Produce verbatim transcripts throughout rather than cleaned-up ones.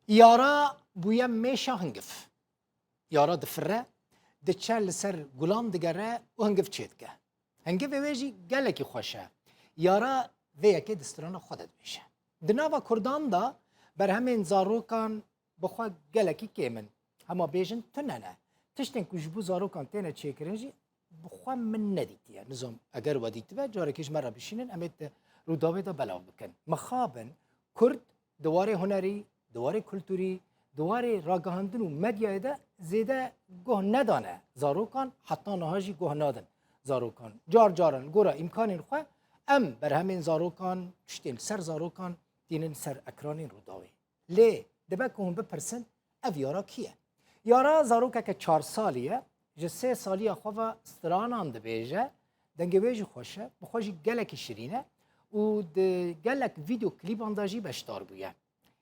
Yara bûye mêşa hingiv. Yara difire, diçe li ser gulan digere û hingiv çêdike. Hingivê wê jî gelekî xweş e. Yara vê yekê di strana xwe de dibêje. Di nava Kurdan de berhemên zarokan bi xwe gelekî kêm in. Hema bêjin tune ne. Tiştên ku ji bo zarokan têne çêkirin jî bi xwe min nedîtiye. Nizam eger we dîtibe, carekê ji me re bişînin, em ê di rûdawê de belav bikin. Mixabin, Kurd di warê hunerî, di warê kulturî, di warê ragihandin û medyayê de zêde guh nedane zarokan, heta niha jî guh nadin zarokan. Car caran li gora îmkanên xwe em berhemên zarokan, tiştên li ser zarokan tînin ser ekranên rûdawê. Lê dibe ku hûn bipirsin, ev Yara kî ye? Yara zarokeke çar salî ye, ji sê saliya xwe ve stranan dibêje, dengê wê jî xweş e, bi xwe jî gelekî şirîn e û di gelek vîdeo klîban de jî beşdar bûye.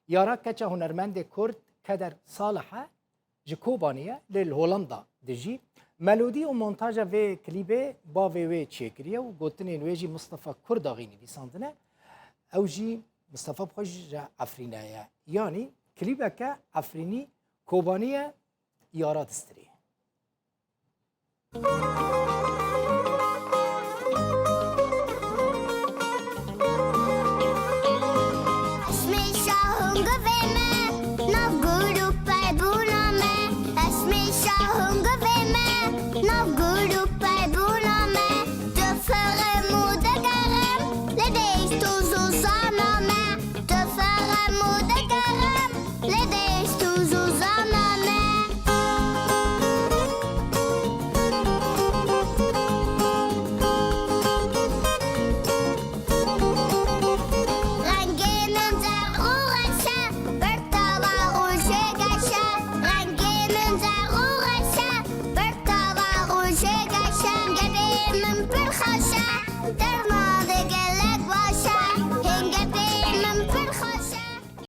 Yara keça hunermendê Kurd Keder Salih e, ji Kobanî ye, lê li Holanda dijî. Melodî û montaja vê klîbê bavê wê çêkiriye û gotinên wê jî Mistefa Kurdaxî nivîsandine. Ew jî Mistefa bi xwe jî ji Efrînê ye. Yanî klîbeke Efrînî Kobanî ye, Yara distirê.